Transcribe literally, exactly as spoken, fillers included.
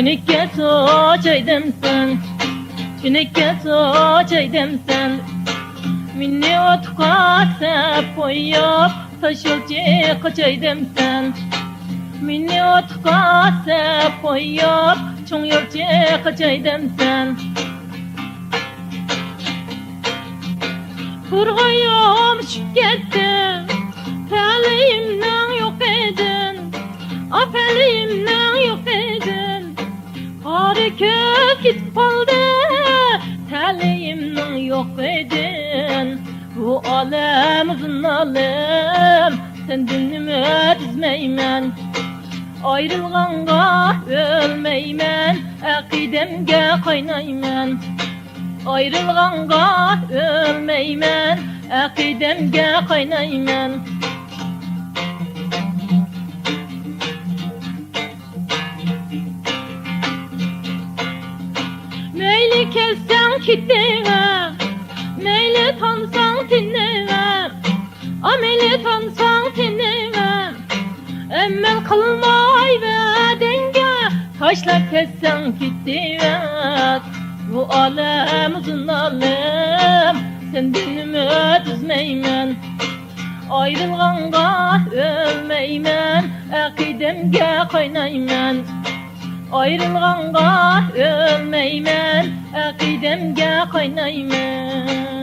تۈنۈككە سۇ چاي دەمسەن، تۈنۈككە سۇ چاي دەمسەن. مېنى ئوتقا سەپ قويۇپ، تاش يولچى قاچاي دەمسەن. مېنى ئوتقا سەپ قويۇپ، چوڭ يولچى قاچاي دەمسەن. قۇرغايغا چۈشۈپ كەتتىم، تەلىيىمنىڭ يوقىدىن، ئا، تەلىيىمنىڭ يوقىدىن. قارا كۆز كېتىپ قالدى، تەلىيىمنىڭ يوقىدىن. بۇ ئالەم ئۇزۇن ئالەم، سەندىن ئۈمىد ئۈزمەيمەن. ئايرىلغانغا ئۆلمەيمەن، ئەقىدەمگە قاينايمەن. ئايرىلغانغا ئۆلمەيمەن، ئەقىدەمگە قاينايمەن. مەيلى كەلسەڭ كېتىۋەر، مەيلى تانساڭ تىنىۋەر، ئا، مەيلى تانساڭ تىنىۋەر. ئەمەل قىلماي ۋەدەڭگە، تاشلاپ كەتسەڭ كېتىۋەر. بۇ ئالەم ئۇزۇن ئالەم، سەندىن ئۈمىد ئۈزمەيمەن. ئايرىلغانغا ئۆلمەيمەن، ئەقىدەمگە قاينايمەن. ئايرىلغانغا ئۆلمەيمەن، ئەقىدەمگە قاينايمەن.